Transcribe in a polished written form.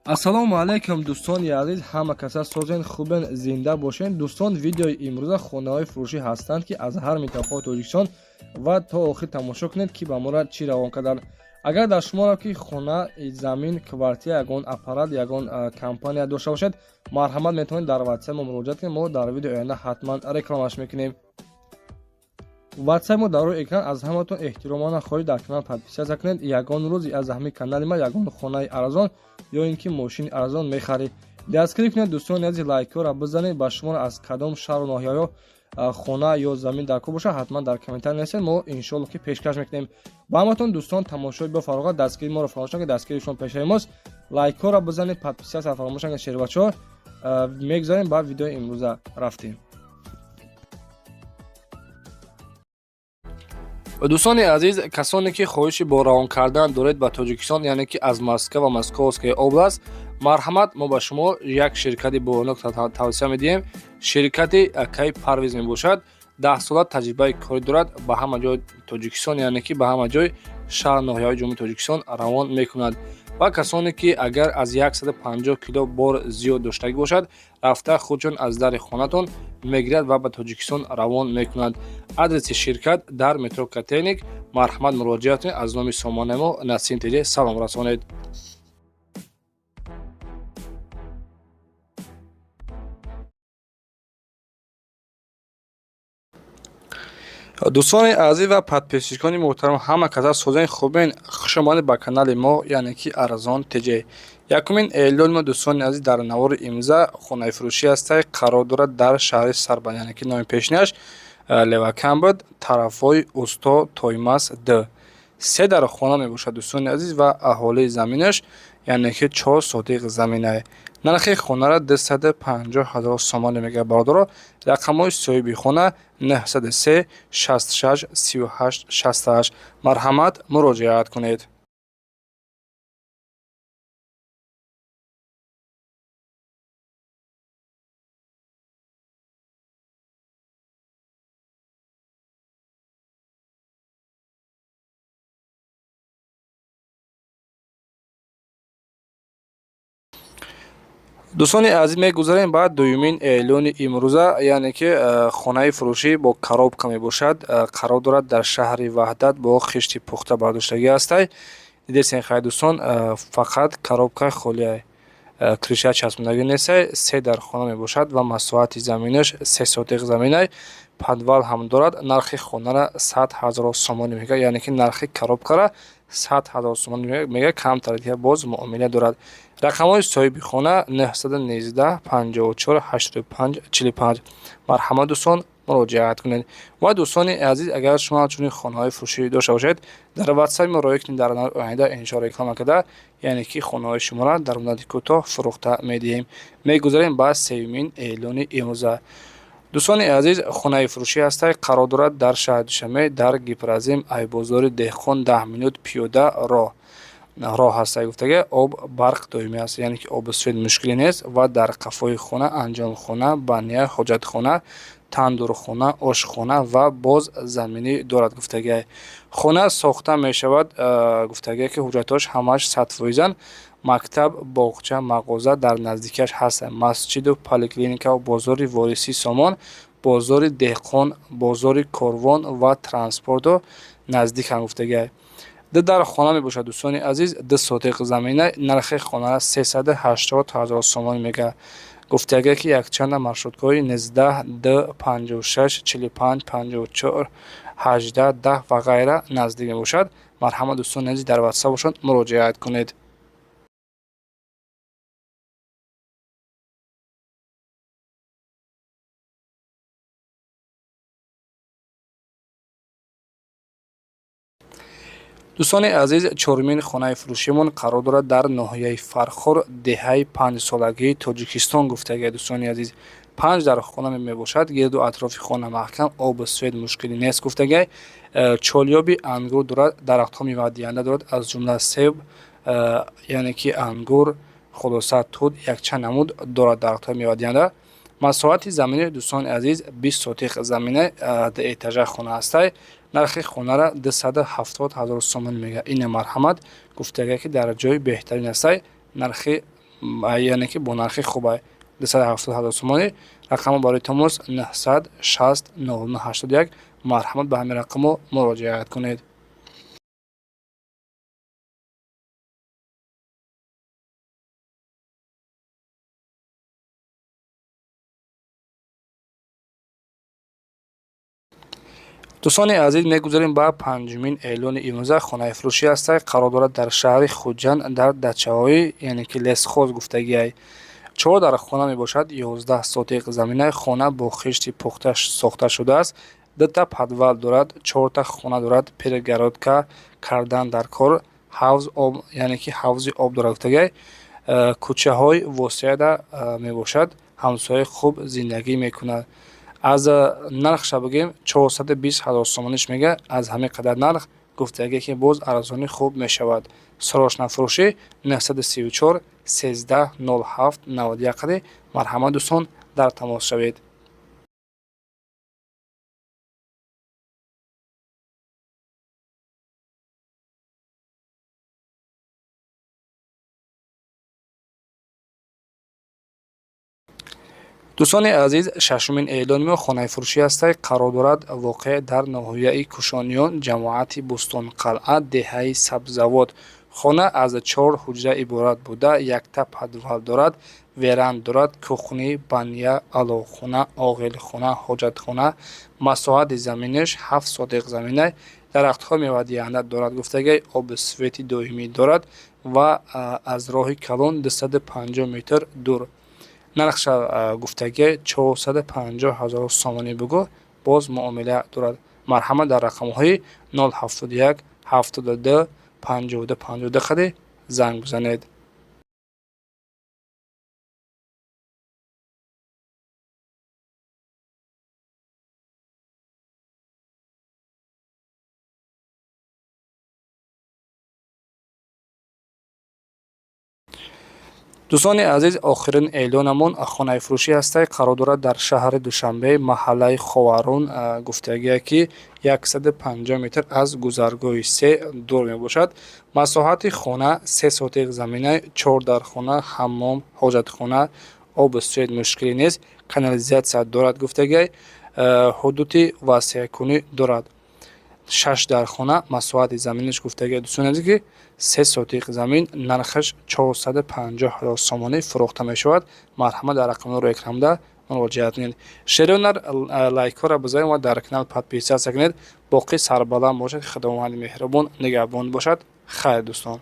Ассалому алайкум, дӯстони азиз, ҳама каса созен, хубен, зинда бошен. Дӯстон, видеои имрӯза хонаҳои фурӯшӣ ҳастанд, ки аз ҳар минтақаи Тоҷикистон, ва то охир тамошо кунед, ки ба мора чӣ равон карданд. Агар дар шуморо ки хона, замин, квартира, ягон аппарат, ягон компания дошта бошед, марҳамат, метавонед дар ватсап мо муроҷиат кунед. Мо дар видеои оянда ҳатман рекламаш мекунем. Ватсап мо дар рӯи экран. Аз ҳаматон эҳтиромона хоҳиш, дар канал подписаться кунед. Ягон рӯз аз ҳамин канали ма ягон хонаи арзон ё ин ки мошини арзон мехаред. Дастгирӣ кунед, дӯстони азиз, лайкҳоро бизанед. Ба шуморо аз кадом шаҳру ноҳияҳо хона ё замин дар кор бошад, ҳатман дар комментар нависед, мо иншоалло ки пешкаш мекунем ба ҳаматон. Дӯстон, тамошои бо фароғат, дастгирии моро фаромӯш накунед, дастгирии шумо пешаи мост. Лайкҳоро бизанед, подписаться фаромӯш накунед, шербачаҳо. Мегузарем ба видеои имрӯза, рафтем. Дӯстони азиз, касоне ки хоҳиши бо равон кардан доред ба Тоҷикистон, яъне ки аз Москва ва Московская область, марҳамат, мо ба шумо як ширкати бонок тавсия медиҳем. Ширкати акаи Парвиз мебошад. 10 сола таҷрибаи корӣ дорад. Ба ҳама ҷои Тоҷикистон, яъне ки ба ҳама ҷои шаҳр, ноҳияҳои Ҷумҳурии Тоҷикистон равон мекунад. Ва касоне ки агар аз 150 кило бор зиёд доштагӣ бошад, рафта худшон аз дари хонатон мегирад ва ба Тоҷикистон равон мекунад. Адреси ширкат дар метро Котельники. Марҳамат, муроҷиат кунед. Аз номи сомонаи мо Насим ТЖ салом расонед. Дӯстони азиз ва подписчикони муҳтарам, ҳама каса созен, хубен, хушомадед ба канали мо, яъне ки Арзон ТЖ. Якумин эълони мо, дӯстони азиз, дар навори имрӯза хонаи фурӯшӣ ҳастай, қарор дорад дар шаҳри Сарбанд, яъне ки номи пешинаш Левакан буд, тарафҳои Усто Тоймас д. Се дар хона мебошад, дӯстони азиз, ва аҳолии заминаш, яъне ки 4 сотих заминае. Нархи хонаро 250 ҳазор сомонӣ мегӯяд, бародаро. Рақамҳои соҳиби хона 903 66 38 68. Марҳамат, муроҷиат кунед. Дӯстони азиз, мегузарем ба дуюмин эълони имрӯза, яъне ки хонаи фурӯшӣ бо коробка мебошад, қарор дорад дар шаҳри Ваҳдат, бо хишти пухта бардоштагӣ ҳастай. Дидесен, хай, дӯстон, фақат коробка холиай, крыша часпондагӣ нестай. Се дар хона мебошад ва масоҳати заминаш 3 сотих заминай, подвал ҳам дорад. Нархи хонара 100 ҳазор сомонӣ мегӯяд, яъне ки нархи коробкара 100 ҳазор сомонӣ мегӯяд, камтар дига боз муомила дорад. Рақамҳои соҳиби хона 919 54 85 45. Марҳамат, дӯстон, муроҷиат кунед. Ва дӯстони азиз, агар шумо чунин хонаҳои фурӯшӣ дошта бошед, дар ватсапи мо роҳӣ кунед. Дар оянда иншо реклама карда, яъне ки хонаҳои шуморо дар муддати кӯтоҳ фурӯхта медиҳем. Мегузарем ба сеюмин эълони имрӯза. Дӯстони азиз, хонаи фурӯшӣ ҳастай, қарор дорад дар шаҳри Душанбе, дар Гипрозем, айбозори Деҳқон 10 минут пиёда роҳ ҳастай. Гуфтага, об, барқ доимӣ аст, яъне ки обу свет мушкиле нест. Ва дар қафои хона анҷомхона, баня, ҳоҷатхона, тандурхона, ошхона ва боз заминӣ дорад. Гуфтагиай, хона сохта мешавад. Гуфтагиай, ки ҳуҷҷатҳош ҳамааш 100%-анд. Мактаб, боғча, мағоза дар наздикиаш ҳастанд, масҷиду поликлиникау бозори Ворисӣ Сомон, бозори Деҳқон, бозори Корвон ва транспорту наздиканд. Гуфтагиай, ду дар хона мебошад, дӯстони азиз, 2 сотиқ замина. Нархи хонара 380 ҳазор сомонӣ мегӯяд. Гуфтагиай, ки якчанда маршруткаҳои 19 д 56 45 54 18 10 ва ғайра наздик мебошад. Марҳамат, дӯстони азиз, дар ватсап бошанд, муроҷиат кунед. Дӯстони азиз, чорумин хонаи фурӯшимон қарор дорад дар ноҳияи Фархор, деҳаи панҷсолагии Тоҷикистон. Гуфтагиай, дӯстони азиз, панҷ дар хона мебошад, гирду атрофи хона маҳкам, обу свет мушкилӣ нест. Гуфтагиай, чолёби ангур дорад, дарахтҳо мевадиҳанда дорад, аз ҷумла себ, яъне ки ангур, хулоса, тут, якчанд намуд дорад дарахтҳои мевадиҳанда. Масоҳати замини, дӯстони азиз, 20 сотих замина, дуэтажа хона ҳастай. Нархи хонара 270 ҳазор сомонӣ мегӯяд. Ина, марҳамат, гуфтагиай, ки дар ҷои беҳтарин ҳастай. Нархи Яъне ки бо нархи хубай, 270 000 сомонӣ. Рақамҳо барои тамос 960 9981. Марҳамат, ба ҳамин рақамҳо муроҷиат кунед. Дӯстони азиз, мегузарем ба панҷумин эълони имрӯза. Хонаи фурӯшӣ ҳаста, қарор дорад дар шаҳри Хуҷанд, дар дачаҳои, яъне ки лесхоз гуфтагиай. Чор дар хона мебошад, 11 сотиқ заминаи хона бо хишти пухта сохта шудааст. Дута подвал дорад, чорта хона дорад, перегородка кардан дар кор, ҳавз об, яъне ки ҳавзи об дорад гуфтагиай. Кӯчаҳои восеада мебошад, ҳамсояи хуб зиндагӣ мекунад. Аз нархша бигӯем, 420 000 сомониш мега. Аз ҳамин қадар нарх гуфтагие, ки боз арзонӣ хуб мешавад. Срочно фурӯшӣ 934 13 07 91 қади. Марҳамат, дӯстон, дар тамос шавед. Дӯстони азиз, шашумин эълони мо хонаи фурӯшӣ ҳастай, қарор дорад воқеъ дар ноҳияи Кушониён, ҷамоати Бӯстонқалъа, деҳаи Сабзавот. Хона аз чор ҳуҷра иборат буда, якта подвал дорад, веранд дорад, кухни, баня, аловхона, оғилхона, ҳоҷатхона. Масоҳати заминаш 7 сотиқ замина, дарахтҳои мевадиҳанда дорад гуфтагиай, оби свети доимӣ дорад ва аз роҳи калон 250 метр дур. Нархша гуфтагиай 450 000 сомонӣ бугӯ, боз муомила дорад. Марҳамат, дар рақамҳои 071 72 52 52 қади занг бизанед. Дӯстони азиз, охирин эълонамон хонаи фурӯшӣ ҳастай, қарор дорад дар шаҳри Душанбе, маҳаллаи Ховарун. Гуфтагие, ки 150 метр аз гузаргоҳи се дур мебошад. Масоҳати хона 3 сотиқ замина, чор дархона, ҳаммом, ҳоҷатхона, обу свет мушкилӣ нест, канализатсия дорад гуфтагиай, ҳудуди васеъкунӣ дорад. Шаш дархона, масоҳати заминаш гуфтагиай, дӯстони азиз, ки 3 сотиқ замин, нархаш 450 000 сомонӣ фурӯхта мешавад. Марҳамат, дар рақамҳои экранда муроҷиат кунед. Шеронар лайкҳоро бизанед ва дар канал подписаться кунед. Боқӣ сарбаланд бошед, Худованди меҳрубон нигаҳбон бошад. Хайр, дӯстон.